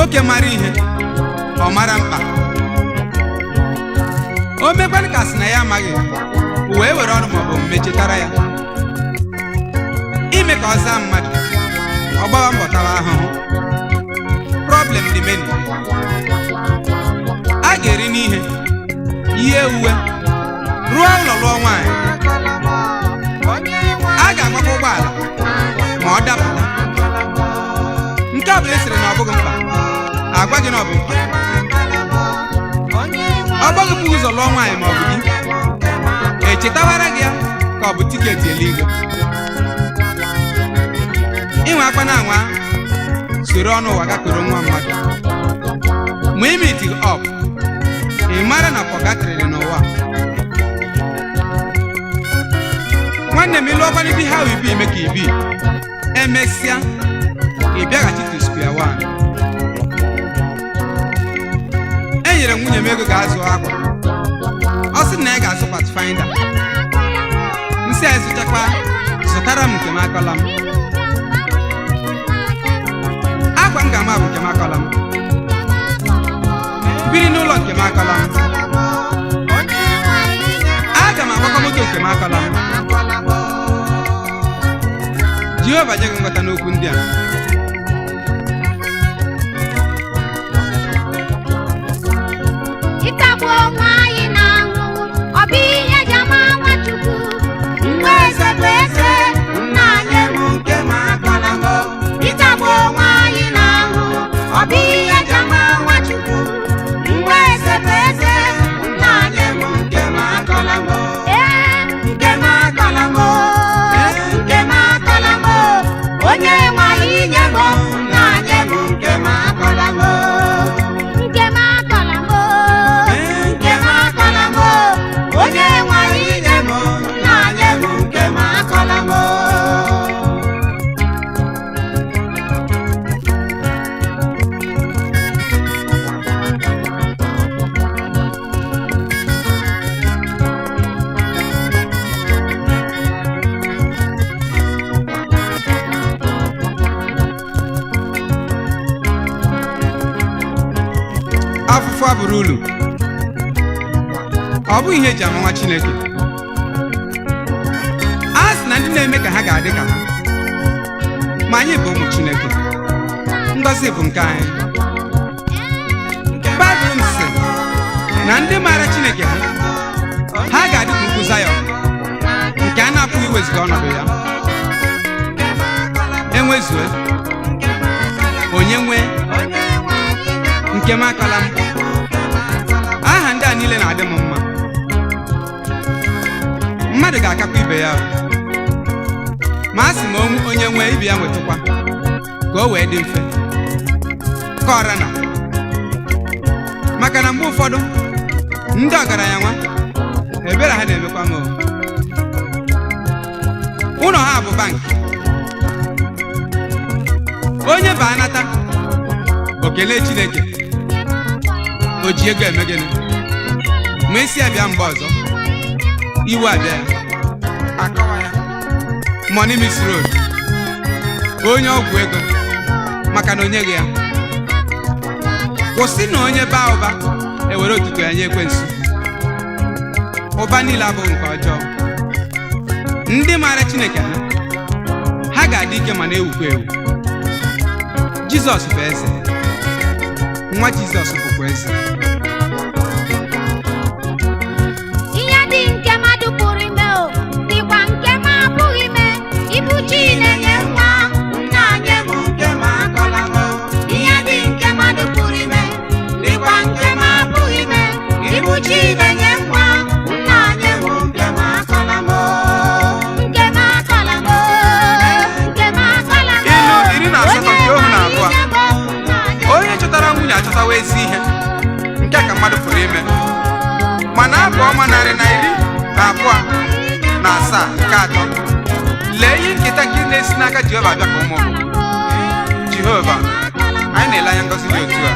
Nwoke mara ihe, ọ mara mkpa. O mekwanụ ka sị na ya amaghị, wee were ọrụ maọbụ omume chetara ya, ime ka ọ zaa mmadụ. Ọ gbawa mbọ, tawa ahụhụ. Problem dị many. A ga-eri n'ihe, yie uwe, rụọ ụlọ, lụọ nwaanyị. A ga-agbakwa ụgbọala ma ọ dapụta. Nke ọ bụla esiri na ọ bụghị mkpa, agwa gị na ọ bụ mkpa. Ọ bụghị bụ ụzọ lụọ nwaanyị ma ọ bụ di, echetawara gị ya ka ọ bụ ticket eluigwe. Inwe akwa na anwa soro ọnụ ụwa gakoro nwa mmadụ. Ma ị meet up, ị mara na purgatory n'ụwa. Nwanne m, ịlụ ọkwana di, ha ibi ime ka ibi emesịa, ị bịaghachi to square one. E nyere m nwunye m ego ga-azụ akwa. Ọ sị na ya ga-azụ Pathfinder. Nsị a zụchakwa, zụtara m nke m. Akọla m akwa m ga-ama bụ nke m. Akọla m biri n'ụlọ nke m. Akọla m aga m agbakọ moto nke m. Akọla m. Jehova nye gị nghọta n'okwu ndị a. Ịtagbu onwe anyị n'ahụhụ, ọ bụ ihe eji ama Nwachukwu? Mgbe eze bụ eze, nna anyị m nke m akọla m. Ịtagbu onwe anyị n'ahụhụ, ọ bụ ihe eji ama Nwachukwu? Mgbe eze bụ eze, nna anyị m nke m akọla m. Ee, nke m akọla m. Nke m akọla m. Onye nwe anyị nye m, nna anyị m nke m akọla m. Nke m akọla m. Nke m akọla m. Onye nwe anyị nye m, nna anyị m nke m akọla m. Afụfụ abụrụ ulu, ọ bụghị ihe eji ama nwa Chineke. A sị na ndị na-eme ka ha ga-adị ka ha, ma anyị bụ ụmụ Chineke. Ngọzi bụ nke anyị. Baịbụl m sị na ndị maara Chineke ha, ha ga-adị ka ugwu Zayọn nke a na-apụghị iwezuga ọnọdụ ya. Enwezue onye nwee nke m akọla m. Aha ndị a niile na-adị m mma. Mmadụ ga-akakwa ibe ya o. Ma a sị m onye nwee, ibe ya nwetụkwa, ka o wee dị mfe ka ọra na maka na mgbe ụfọdụ ndị ọgaranya nwa ebere ha na-emekwa m o. Ụlọ ha bụ bank. Onye ba anata o kelee Chineke. O ji ego eme gịnị? Ma esi abịa mgbe ọzọ, iwe abịa ya, akọwa ya money miss road, onye ọgwụ ego, maka na o nyeghị ya. Kwụsị na onye baa ụba ewere otuto ya nye ekwensu. Ụba niile abụghị nke ọjọọ. Ndị maara Chineke ha, ha ga-adị ike ma na-ewukwa ewu. Jizọs bụ eze. Nwa Jizọs bụkwa eze. Ihe dị nke mmadụ pụrụ ime o dịkwa nke m apụghị ime. Ibu chi na-enye nwa, nna nye m nke m akọla m. Ihe dị nke mmadụ pụrụ ime dịkwa nke m apụghị ime. Ibu chi na-enye nwa, nna nye m nke m akọla m. Nke m akọla m. Nke m akọla m. Ilu 18 nke 12. Onye nwe anyị nye m, nna nye m. Onye chọtara nwunye achọtawa ezi ihe. Nke a ka mmadụ pụrụ ime. Mana abụ ọma 127 nke 3: lee ihe nketa nke na-esi n'aka Jehova abịa ka ụmụ bụ. Jehova, anyị na-ele anya ngọzi dị otu a.